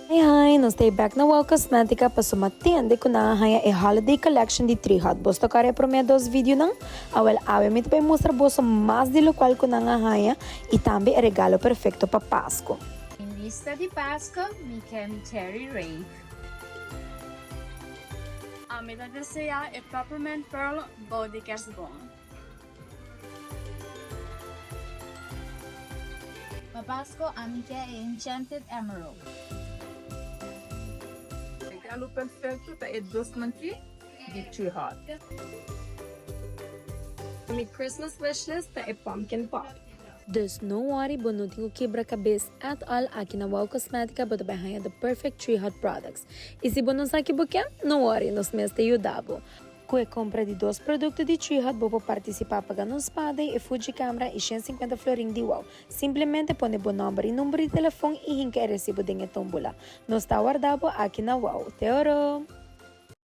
Hi hi, nos ta e bek na Wow Cosmetica paso ma tende ku nan a haña e holiday collection di Tree Hut. Bos ta kòrda e promé dos videonan? Awèl awe mi ta bai mustra boso mas di lokual ku nan a haña i tambe e regalo perfekto pa Pasku. Mi lista di Pasku, mi ke mi Cherry Rave. Ami ta deseá e Peppermint Pearl bou di kerstboom. Pa Pasco ami ke e Enchanted Emerald. Regalo perfecto ta e dosnan ki di Tree Hut. Mi Christmas wishlist ta e pumpkin pop. Dus no worry bo no tin ku kibra kabes at all aki na Wow Cosmetica bo ta bai haña the perfect Tree Hut products. I si bo no sa ki bo ke, no worry nos mes ta yuda bo. Ku e kompra di dos produkto di Tree Hut bo por partisipá pa gana un spa day, e Fuji camera i 150 florin di Wow. Simplemente pone bo nòmber i number di telefon i hinka e resibo den e tómbola. Nos ta warda bo aki na Wow. Te oro!